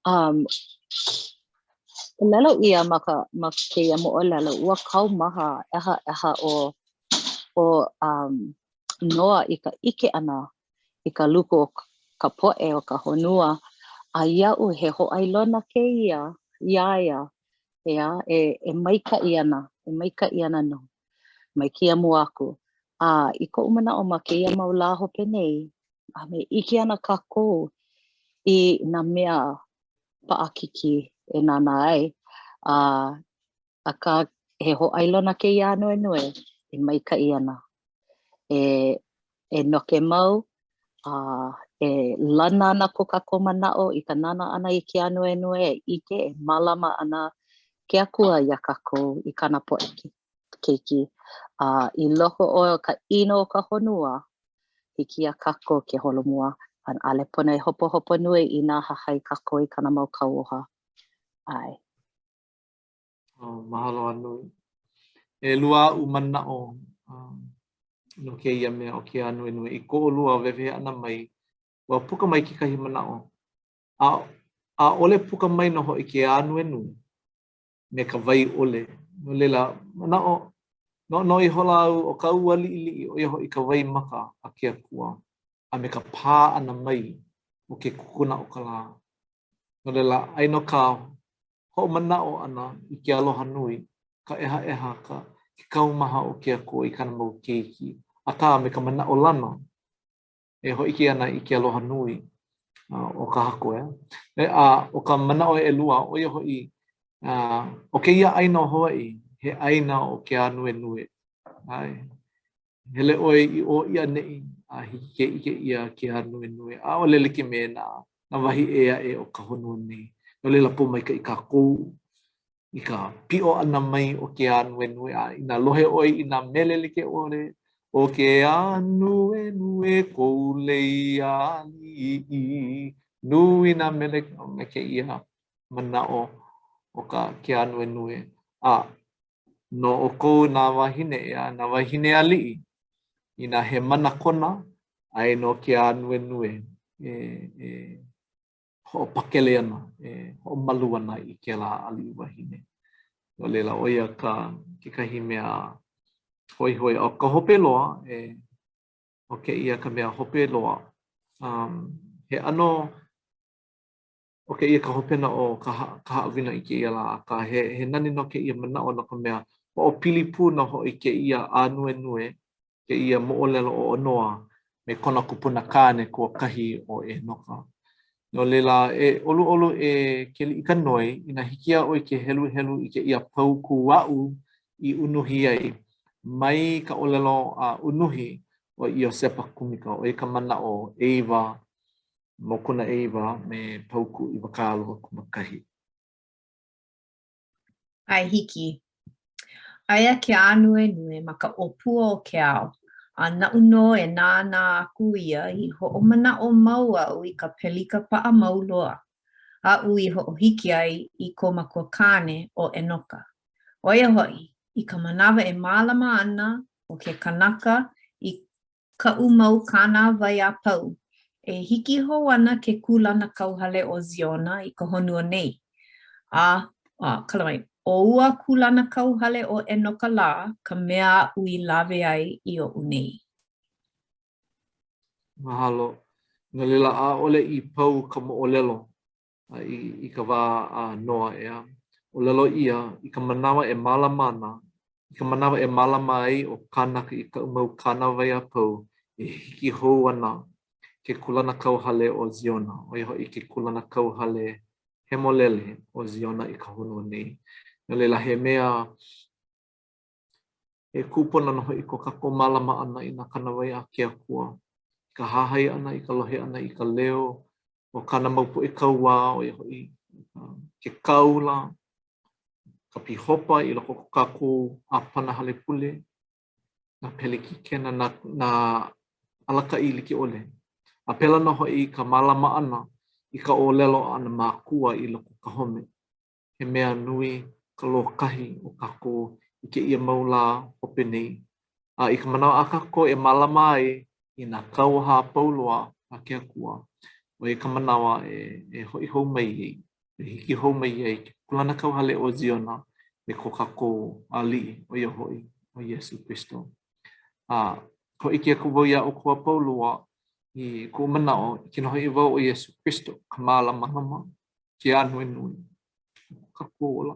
Um, ʻōlelo ʻia ma ka ma kēia moʻolelo, ua kaumaha ʻehaʻeha ʻo ʻo um, Noa i ka ʻike ʻana i ka luku o ka poʻe o ka honua, a iaʻu he hōʻailona kēia iā ia, ʻeā, e, e maikaʻi ana, e maikaʻi ana nō mai kēia mua aku. A i koʻu manaʻo ma kēia mau lā hope nei, a me ʻike ana kākou i nā mea paʻakikī e nānā ai, a akā he hōʻailona kēia ānuenue e maikaʻi ana, e, e noke mau, a e lana ana ko kākou manaʻo i ka nānā ʻana i ke ānuenue e ʻike e mālama ana ke Akua iā kākou i kāna poʻe keiki. A i loko o ka ʻino o ka honua, hiki iā kākou ke holomua, a ʻaʻole pono e hopohopo nui inā hahai kākou i kāna mau kauoha. ʻAe. Oh, mahalo a nui. ʻElua aʻu manaʻo um, no kēia mea ʻo ke ānuenue. I ko ʻolua wehewehe ʻana mai, ua puka mai kekahi manaʻo. A, ʻaʻole puka mai nō hoʻi ke ānuenue me ka wai ʻole. No laila, manaʻo, noʻonoʻo ihola au ʻo ka ua liʻiliʻi, ʻo ia hoʻi ka waimaka a ke akua, a me ka pā ʻana mai o ke kukuna o ka lā. No laila, ai no ka hoʻomanaʻo ʻana i ke aloha nui, ka ʻehaʻeha, ka ke kaumaha o ke Akua i kāna mau keiki, akā me ka manaʻolana e hōʻike ana i ke aloha nui o ka Haku. E, a ʻo ka manaʻo ʻelua, ʻo ia hoʻi, ʻo kēia ʻāina o Hawaiʻi, he ʻāina o ke ānuenue. ʻAe. Hele ʻoe i ʻō i ʻaneʻi a hiki ke ʻike ʻia ke ānuenue. ʻAʻole like me nā, nā wahi ʻē aʻe o ka honua nei. No laila, pōmaikaʻi kākou. I ka piʻo ʻana mai o ke ānuenue, a inā lohe ʻoe i nā mele like ʻole, ʻo ke ānuenue kou lei aliʻi, nui nā mele me kēia manaʻo o ka ke ānuenue. A no ʻoukou nā wāhine, ʻeā, nā wāhine aliʻi, inā he mana kona, aia nō ke ānuenue e, e hoʻopakele ana, e hoʻomalu ana i kēlā aliʻi wahine. No laila, ʻo ia ka kekahi mea hoihoi. ʻO ka hope loa, e, ʻo kēia ka mea hope loa. Um, he ʻano, ʻo kēia ka hopena o ka, ka haʻawina i kēia lā, akā he, he nani nō kēia manaʻo no ka mea, hoʻopili pū nō hoʻi kēia ānuenue kēia moʻolelo o Noa me kona kupuna kāne kuakahi ʻo ʻEnoka. No laila, e ʻoluʻolu e Keliʻikanoe, inā hiki iā ʻoe ke heluhelu i kēia paukū aʻu i unuhi ai, mai ka ʻōlelo a unuhi o Iosepa Kumika, ʻo ia ka manaʻo ʻeiwa, mokuna ʻeiwa me paukū 21. ʻAe hiki. Aia ke ānuenue ma ka ʻōpua o ke ao, a naʻu nō e nānā aku ia i hoʻomanaʻo mau au i ka pelika paʻa mau loa, aʻu i hoʻohiki ai i kou makuakāne ʻo ʻEnoka. ʻO ia hoʻi, i ka manawa e mālama ana ʻo ke kanaka i kaʻu mau kānāwai a pau, e hiki hou ana ke kūlanakauhale ʻo Ziona i ka honua nei. A, a, kala mai, ʻo ua kūlanakauhale ʻo ʻEnoka lā ka mea aʻu i lawe ai i oʻu nei. Mahalo. No laila, ʻaʻole i pau ka moʻolelo i, i ka wā a Noa, ʻeā. ʻŌlelo ʻia, i ka manawa e mālama ana, i ka manawa e mālama ai ʻo kānaka i kaʻu mau kānāwai a pau, e hiki hou ana ke kūlanakauhale o Ziona, ʻo ia hoʻi ke kūlanakauhale hemolele o Ziona i ka honua nei. No laila, he mea He kūpono nō hoʻi ko kākou mālama ʻana i nā kānāwai a ke Akua, i ka hahai ʻana, i ka lohe ʻana i ka leo o kāna mau poʻe kauā, ʻo ia hoʻi ke kāula, ka pīhopa i loko o ko kākou ʻāpana hale pule, nā pelekikena, nā, nā alakaʻi like ʻole. A pēlā nō hoʻi ka mālama ʻana i ka ʻōlelo a nā mākua i loko o ka home. He mea nui ka lōkahi o kākou i kēia mau lā hope nei. A i ka manawa a kākou e mālama ai i nā kauoha a pau loa a ke Akua, ʻo ia ka manawa e, e hoʻi hou mai ai, e hiki hou mai ai ke kūlanakauhale o Ziona me ko kākou aliʻi, ʻo ia hoʻi, ʻo Iesū Kristo. A hōʻike aku wau iā ʻoukou a pau loa i kuʻu manaʻo, ʻike nō hoʻi wau ʻo Iesū Kristo ka mālamalama ke ānuenue o ko kākou ola.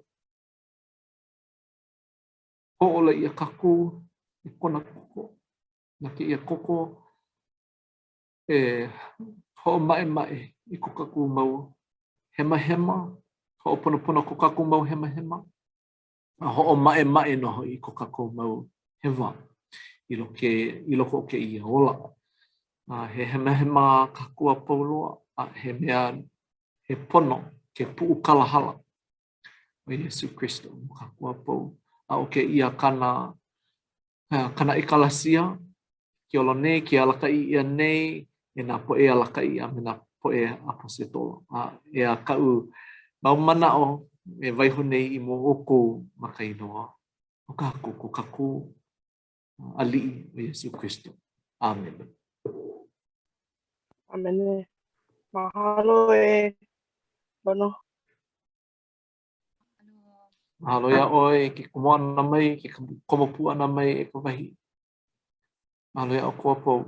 Hōʻola ʻia kākou e kona koko. Na kēia koko e hoʻomaʻemaʻe i ko kākou mau hemahema, hoʻoponopono ko kākou mau hemahema, a hoʻomaʻemaʻe nō hoʻi i ko kākou mau hewa i loko, i loko o kēia ola. A he hemahema kākou a pau loa, a he mea he pono ke puʻu kalahala o Iesū Kristo no kākou a pau. A ʻo kēia kāna, kāna ʻekalasia, ke ola nei, ke alakaʻi ʻia nei e nā poʻe alakaʻi a me nā poʻe ʻaposetolo. A eia kaʻu mau manaʻo e waiho nei i mua o ʻoukou ma ka inoa o kākou, ko kākou aliʻi ʻo Iesū Kristo. ʻĀmene. ʻĀmene. Mahalo e Lono. Mahalo iā ʻoe i ke komo ʻana mai, ke komo pū ʻana mai e ka wahi. Mahalo iā ʻoukou a pau.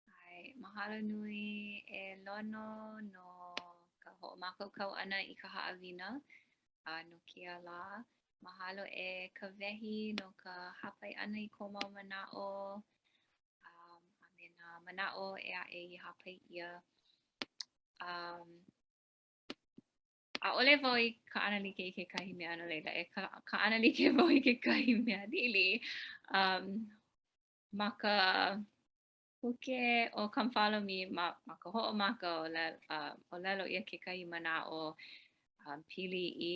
ʻAe, mahalo nui e Lono no ka hoʻomākaukau ʻana i ka haʻawina a no kēia lā. Mahalo e Kawehi no ka hāpai ʻana i kou mau manaʻo um, a me nā manaʻo ʻē aʻe i hāpai ʻia. Um, ʻaʻole wau i kaʻanalike i kekahi mea no laila e kaʻanalike wau i kekahi mea liʻiliʻi. Um, ma ka puke ʻo Come Follow Me ma, ma ka hoʻomaka ʻōlelo, uh, ʻōlelo ʻia kekahi manaʻo. Um, pili i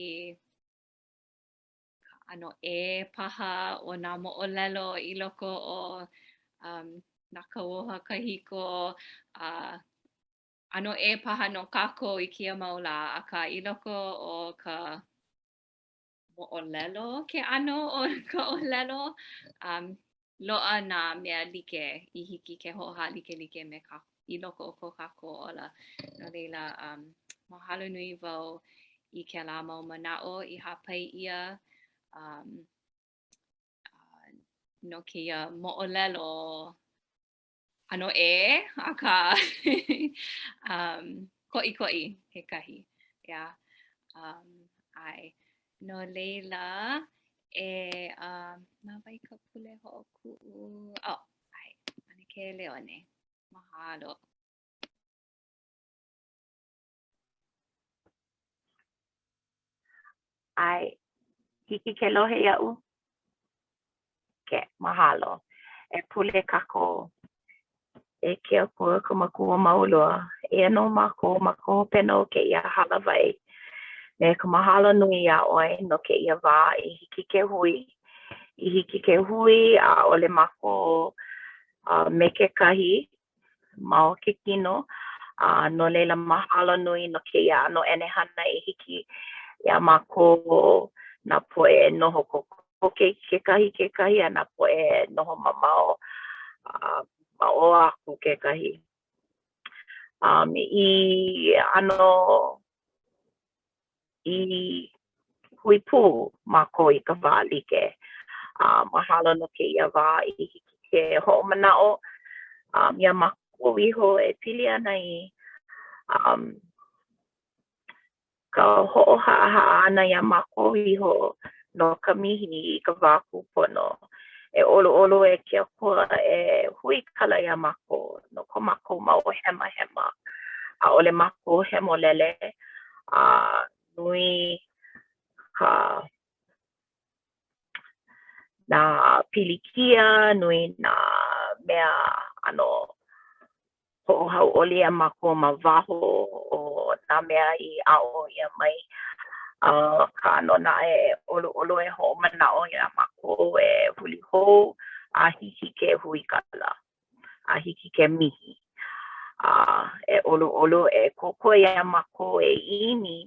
ka ʻano ʻē paha o nā moʻolelo i loko o um, nā kauoha kahiko a uh, ʻano ʻē paha no kākou i kēia mau lā, akā i loko o ka moʻolelo ke ʻano o ka ʻōlelo, um, loaʻa nā mea like i hiki ke hoʻohālikelike me ka i loko o ko kākou ola. No laila, um, mahalo nui wau i kēlā mau manaʻo i hāpai ʻia um, uh, no kēia moʻolelo ʻano ʻē, akā um, koʻikoʻi kekahi. Yeah. Um, ʻae. No laila, e, um, na wai ka pule hoʻokuʻu? Oh, ʻae. ʻAnakē Leone. Mahalo. ʻAe, hiki ke lohe iaʻu? Okay, mahalo. E pule kākou. E ke Akua ka Makua mau loa, eia nō mākou ma ka hopena o kēia hālāwai me ka mahalo nui iā ʻoe no kēia wā i hiki ke hui. I hiki ke hui, ʻaʻole mākou uh, me kekahi ma o ke kino, a no laila mahalo nui no kēia ʻano ʻenehana i hiki iā mākou nā poʻe e noho kokoke i kekahi kekahi a nā poʻe e noho mamao a ma ʻō aku kekahi. Um, i ʻano i hui pū mākou i ka wā like. A mahalo no kēia wā i hiki ke hoʻomanaʻo um, iā mākou iho e pili ana i um, ka hoʻohaʻahaʻa ʻana iā mākou iho no ka mihi i ka wā kūpono. E ʻoluʻolu e ke Akua e huikala iā mākou no ko mākou mau hemahema. ʻAʻole mākou hemolele a nui ka nā pilikia, nui nā mea ʻano hoʻohauʻoli iā mākou ma waho o nā mea i aʻo ʻia mai. Akā nō naʻe e ʻoluʻolu e hoʻomanaʻo iā mākou e huli hou a hiki ke huikala, a hiki ke mihi. A e ʻoluʻolu e kōkua iā mākou e ʻimi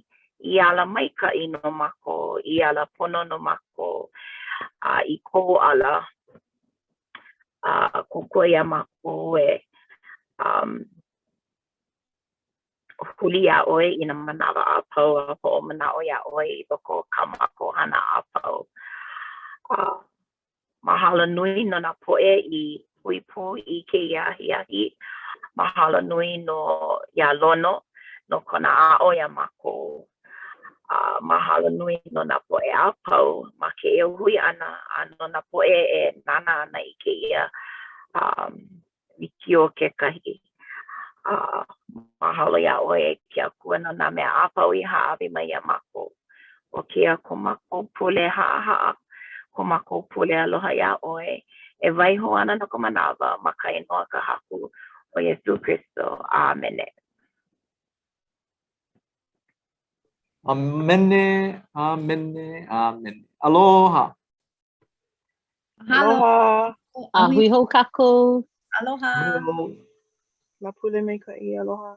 i ala maikaʻi no mākou, i ala pono no mākou, a i kou ala a kōkua iā mākou e um, huli iā ʻoe i nā manawa a pau a hoʻomanaʻo iā ʻoe i loko o kā mākou hana a pau. A mahalo nui no nā poʻe i hui pū i kēia ahiahi. Mahalo nui no iā Lono no kona aʻo iā mākou. A mahalo nui no nā poʻe a pau ma kēia hui ʻana a no nā poʻe e nānā ana i kēia um, wikiō kekahi. A mahalo iā ʻoe e ke Akua no nā mea a pau i hāʻawi mai iā mākou. ʻO kēia ko mākou pule haʻahaʻa, ko mākou pule aloha iā ʻoe, e waiho ana no ka manawa ma ka inoa ka Haku ʻo Iesū Kristo. ʻĀmene. ʻĀmene, ʻāmene, ʻāmene. Aloha! Aloha! A hui hou kākou! Aloha! Nā pule maikaʻi, aloha!